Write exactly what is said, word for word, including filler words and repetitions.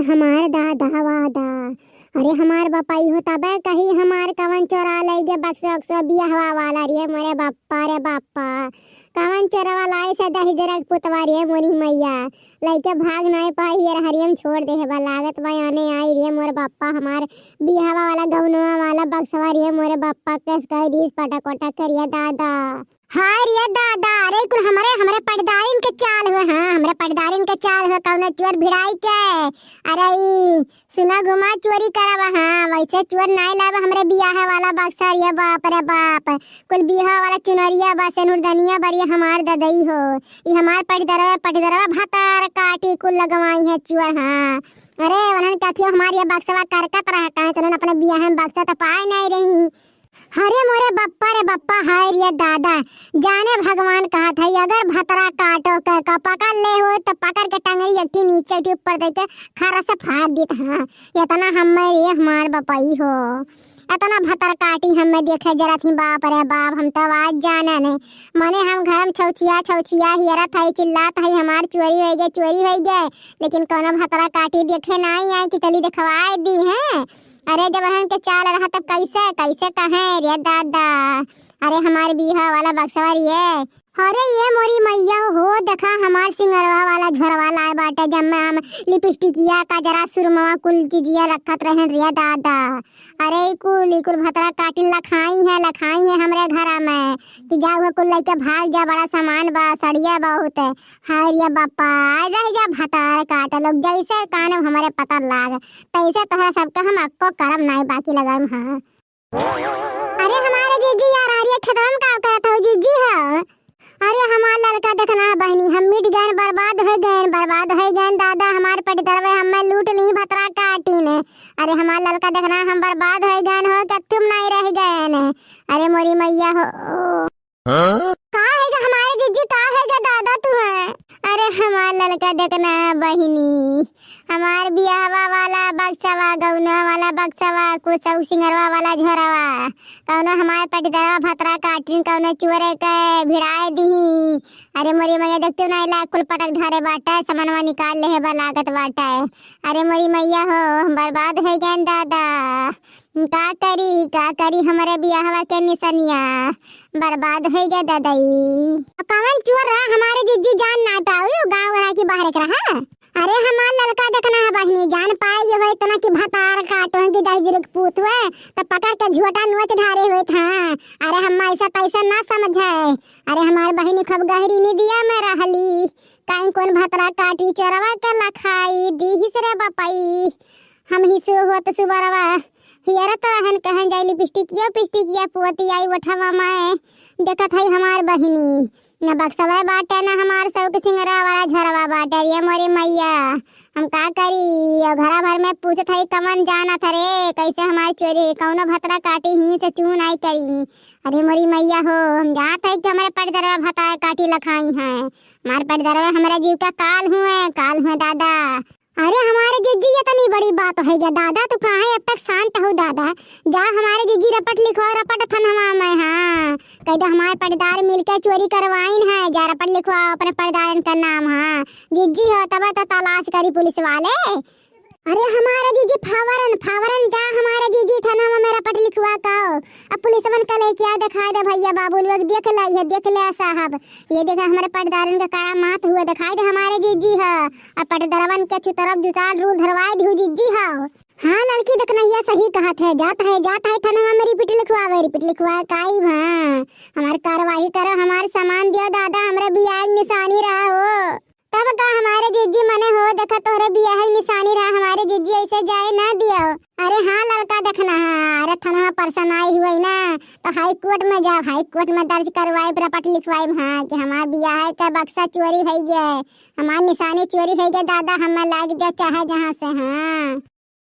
हमार दादा वादा, अरे हमार बपई हो तबे कही हमार कवन चोरा लइ गे बक्सा, बक्सा बियाहवा वाला रे मोरे बप्पा रे बप्पा। कवन चोरवा लाइसे दहिजरा के पुतवा रे मोरी मइया। लइके भाग नाई पाई, हियर हरियम छोड़ देहे बा। लागत बा आने आई रे मोर बप्पा, हमार बियाहवा वाला गउनवा वाला बक्सवा रे मोरे बप्पा, कस कह दीस पटक वटक करिया दादा। हाय रे दादा, अरे कुल हमरे, हमरे पटदारिन के चाल हुए, हाँ, हमरे पटदारिन के चाल हुए, कउनो चोर भिड़ाई के। अरे ई सुना घुमा चोरी करब, हाँ, वइसे चोर नाई लाब हमरे बियाहे वाला बक्सा रे बाप रे बाप। कुल बियाहे वाला चुनरिया बा, सेनुरदनिया बा रे हमार ददई हो। ई हमार पटदरवा, पटदरवा भतार काटी कुल लगवाई है चोर, हाँ। अरे उन्हन का थियो हमार ये बक्सवा करकत रहा, काहे तो उन्हन अपने बियाहे में बक्सा तो पाए नाई रही। अरे मोरे बप्पा रे बप्पा, हाय रे दादा, जाने भगवान कहत है, अगर भतरा काटो के का पकड़ ले हो तो पकड़ के टंगरी एक ठी नीचे, एक ठी ऊपर दे के खरा से फाड़ दीत। हाँ, इतना हमें रे हमार बपई हो, इतना भतर काटी हमें देखे जरत ही, बाप रे बाप, हम तो आज जाना नहीं। मने हम घर में छौछिया छौछिया हियरत है, चिल्लात है, हमार चोरी होइ गए, चोरी होइ गए, लेकिन कउनो भतरा काटी देखे नाई आए कि चली देखवाए दी है। अरे जब उन्हन के चाल रहा तब कैसे, कैसे कहे रे दादा। अरे हमार बियाह वाला बक्सवा रे। अरे ये मोरी मइया हो, देखा हमार सिंगरवा वाला झोरवा लाए बाटे, जम्मे हम लिपस्टिकिया, काजरा, सुरमवा कुल चीजिया रखत रहन रे दादा। अरे ई कुल, ई कुल भतरा काटिन लखाई है, लखाई है हमरे घरा में कि जा हुआ कुल लइके भाग जा, बड़ा सामान बा, सड़िया बहुत है। हाय रे बापा, रह जा भतार काट लोग, जैसे कानब हमरे पता लाग, तैसे तोहरा सबके हम अक्को करब नाई बाकी लगाम। हाँ। अरे हमारे जीजी यार, अरे खेतवा में का करत हो जीजी हो? अरे हमार लड़का देखना है बहिनी, हम मिट गए, बर्बाद हो गए, बर्बाद हो गए दादा, हमार पटदरवे हमें लूट ली भतरा काटी ने। अरे हमार लड़का देखना, हम बर्बाद हो गए हो, क्या तुम नहीं रह गए ने? अरे मोरी मइया हो। हाँ? का है गा हमारे जीजी, का है गा दादा तू है? अरे हमार लड़का देखना है बहिनी, हमार बियाहवा वाला बक्सवा, गउनवा वाला बक्सवा, कुल सब सिंगरवा वाला झोरवा, कउनो हमार पटदरवा भतरा काटिन कउनो चोरे के भिड़ाए दिही। अरे मोरी मइया देखते नहीं लाग कुल पटक ढारे बाटे, सामानवा निकाल लेहे बा लागत बाटे। अरे मोरी मइया हो, हम बर्बाद हो गए दादा। का करी, का करी, हमरे बियाहवा के निसनिया बर्बाद होइ गए ददई। कवन चोर रहा हमारे जिज्जी जान ना पाई, उ गाँव रहा कि बाहर के रहा? अरे हमार लड़का देखना है बहिनी, जान पाए ये वही तना कि भतार काटो है कि दहिजरे के पूत हुए, तो पकड़ के झोटा नोच ढारे हुए था। अरे हम ऐसा तैसा ना समझे। अरे हमार बहिनी खूब गहरी निदिया में रहली, काई कौन भतरा काटी चोरवा के लखाई दीहिस रे बपई। हम ही सो होत सुबरवा हियरत रहन, कहन जाई लिपस्टिकिया पिस्टिकिया पोती आई ओठवा में। देखत हई हमार बहिनी, न बक्सवा बाटे, न हमार शौक सिंगरा वाला झरवा बाटे। रे मोरे मइया, हम का करी? और घरा भर में पूछत हई, कमन जानत रे, कैसे हमार चोरी, कौनो भतरा काटी ही से चून आई करी। अरे मोरी मइया हो, हम जानत हई कि हमारे पटदरवा भतार काटी लखाई हैं। हमार पटदरवा हमारा जीव का काल हुए, काल हुए दादा। अरे हमारे जिज्जी, ये तनी बड़ी बात होइ गया दादा, तू काहे अब तक शांत हो दादा? जा हमारे जिज्जी रपट लिखवाओ, रपट थनवा में, हाँ, कह दे हमारे पटदार मिलके चोरी करवाइन है, जा रपट लिखवाओ अपने पटदारन का नाम, हाँ, जिज्जी हो तब तो तलाश करी पुलिस वाले। अरे हमारे जिज्जी फावरन, फावरन जा हमारे जिज्जी थनवा में रपट लिखवा का। अब पुलिसवन का लेके आ, दिखाई दे भइया बाबू लोग, देख ले, ये देख ले साहब, ये देखा हमारे पटदारन के करामात हुआ, दिखाई दे हमारे जिज्जी है। अब पटदरवन के चुतरफ जुताल रूल धरवाए दिहु जिज्जी है। हाँ लड़की देखनैया सही कहत है, जात है, जात है थनवा में रिपीट लिखवावे, रिपीट लिखवाए काई भा हमार कार्रवाई करो, हमार सामान दियो दादा, हमरे बियाह के निशानी रहा हो। तब का हमारे जिज्जी मने हो, देखा तोहरे बियाह ही निशानी रहा, हमारे जिज्जी ऐसे जाए ना दियो। अरे हाँ लड़का देखना है, अरे थनवा परसन आई हुई ना, तो हाई कोर्ट में जाओ, हाई कोर्ट में दर्ज करवाइब, रपट लिखवाइब, हाँ, कि हमार बियाह के बक्सा चोरी होइ गए, हमार निशानी चोरी होइ गए दादा, हमें लाग गया चाहे जहाँ से, हाँ।